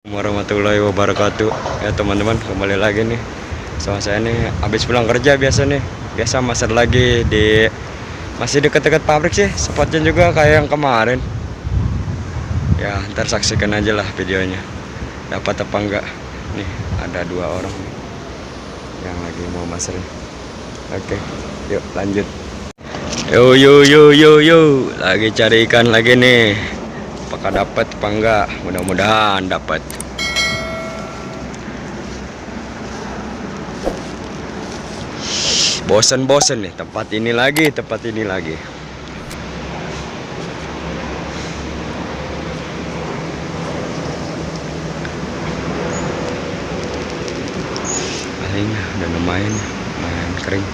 Warahmatullahi wabarakatuh. Ya teman-teman, kembali lagi nih sama saya nih. Habis pulang kerja biasa nih, biasa maser lagi di masih deket-deket pabrik sih, spotnya juga kayak yang kemarin. Ya ntar saksikan aja lah videonya, dapat apa enggak. Nih ada dua orang nih yang lagi mau maser. Oke, yuk lanjut. Yo yo yo yo yo, lagi cari ikan lagi nih. Apakah dapat apa enggak? Mudah-mudahan dapat. Bosen-bosen nih tempat ini lagi, tempat ini lagi. Paling udah lumayan, lumayan kering.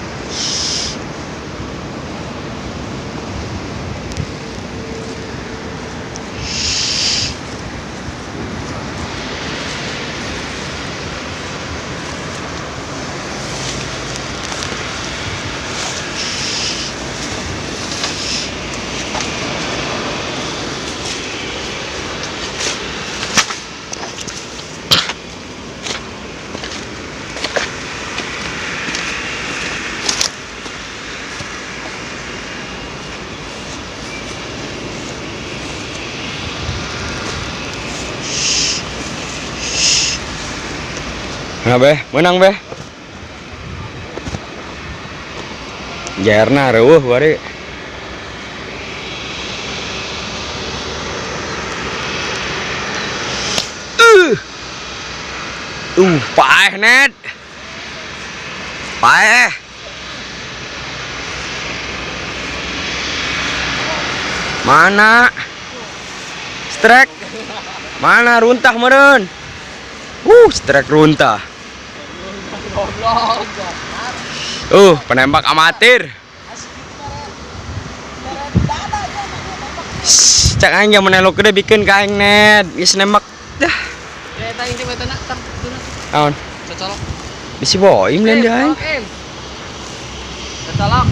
Nah beh, menang beh. Jarna reueuh bari. Paeh net. Paeh. Mana? Strike. Mana runtah meureun? Strike runtah. Penembak amatir. Cak aing yang menelok gede bikin ka aing net, geus nembak dah. Naon? Cocolok. Bisi boim lain di aing. Cocolok.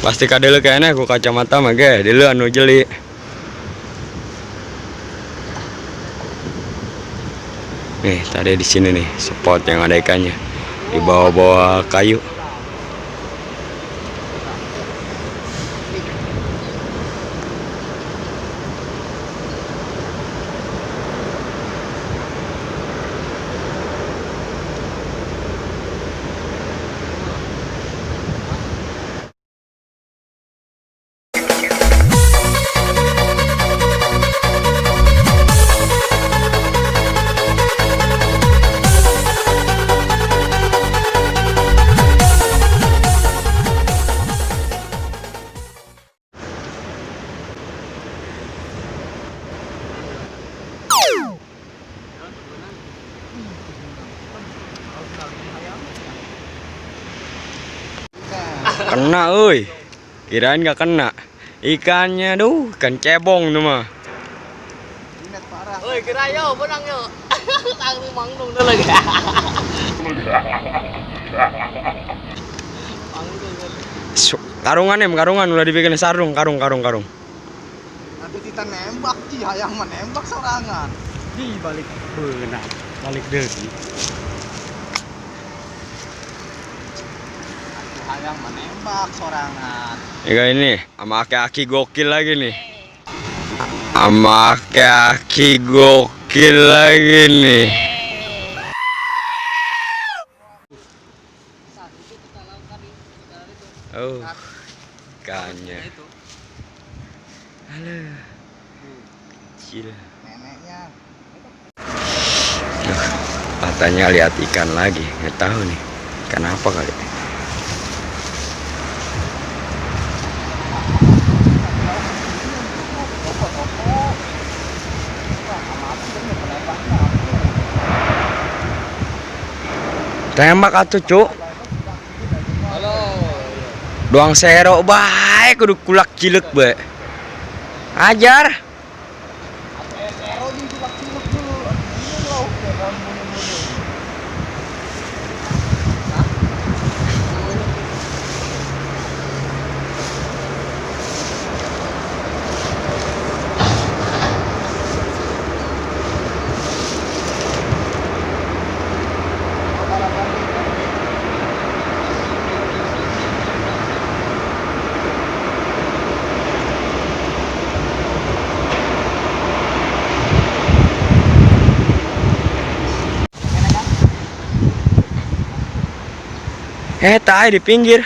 Pasti kadele kayaknya aku kacamata mah ge, dulu anu jeli. Nih, tadi di sini nih spot yang ada ikannya di bawah-bawah kayu. Kena euy. Kirain nggak kena. Ikannya duh, ikan cebong tuh mah. Oi, kira yo, menang yo. Langsung manggung tuh lagi. Karungan em, karungan udah dibikin sarung, karung, karung, karung. Tapi kita nembak, Ci, hayang menembak sorangan. Di balik beunang, balik deui. Hayang menembak sorangan. Ya ini sama aki-aki gokil lagi nih. Sama aki-aki gokil lagi nih. Oh, ikannya. Halo. Kecil. Neneknya. Duh, katanya lihat ikan lagi, nggak tahu nih. Ikan apa kali? Tembak atuh, Cuk. Halo. Doang sero bae kudu kulak cilek bae. Ajar. Tai di pinggir.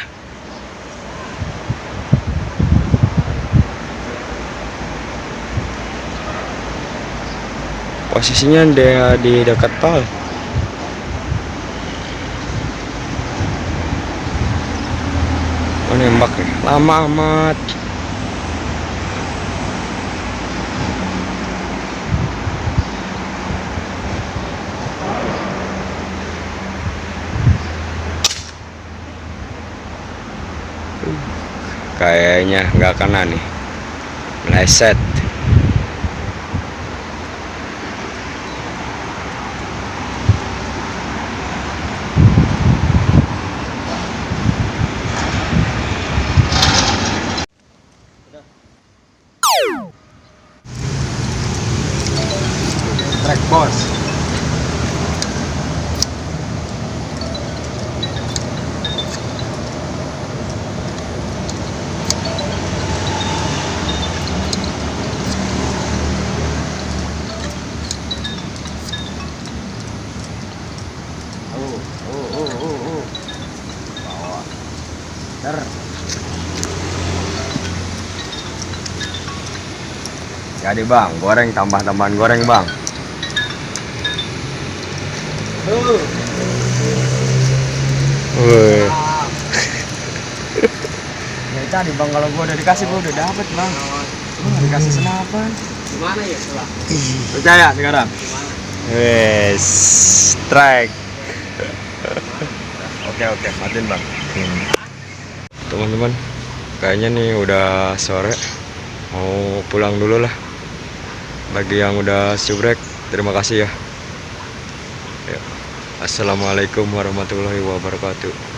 Posisinya dia di dekat tol. Oh, nembak nih. Lama amat. Kayaknya nggak kena nih, meleset. Trek bos. Oh. Bawa. Ter. Jadi bang, goreng tambah-tambahan goreng bang. Wih. Ya tadi bang, kalau gua udah dikasih gua udah dapet bang. Gua nggak dikasih senapan. Gimana ya, Bang? Percaya sekarang? Wes, strike. Oke, matiin bang. Teman-teman, kayaknya nih udah sore, mau pulang dulu lah. Bagi yang udah subrek, terima kasih ya. Ya. Assalamualaikum warahmatullahi wabarakatuh.